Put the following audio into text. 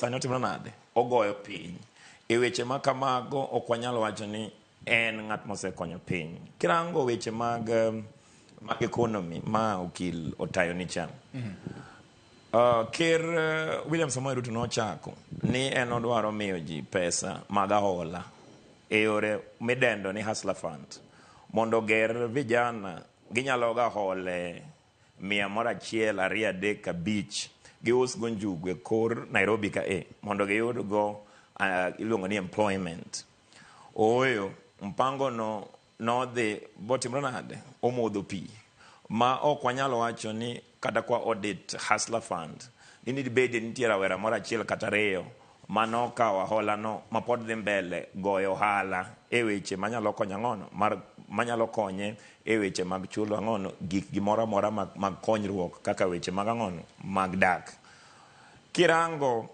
Sani otimo nade? Ogoyo piny. E weche ma kamago ok wanyal wacho ni en ng'at mosekonyo piny. Kirango weche mag mag economy ma okil otayo ni cha. Ker William Samoei Ruto nochako ni en odwaro miyo ji pesa mag ahola e yore midendo ni Hustler Fund mondo oger vijana ginyalo ga hole mia moro achiel ariyo adek abich giusgo njugu e kor Nairobi ka e mondo giyudgo iluongo ni employment. Ooyo, mpango no nodhi botimre nade? Omodho pi. Ma ok wanyal wacho ni kata kwa audit Hustler Fund ni dibed ni nitie rawera moro achiel kata ariyo manokawo hola no mapod dhi mbele goyo ohala e weche manyalo konyo ang'ono mar manyalo konye e weche mag chulo ang'ono gik gimoro amora mag, mag konyruok kaka weche mag ang'ono mag dak. Kirango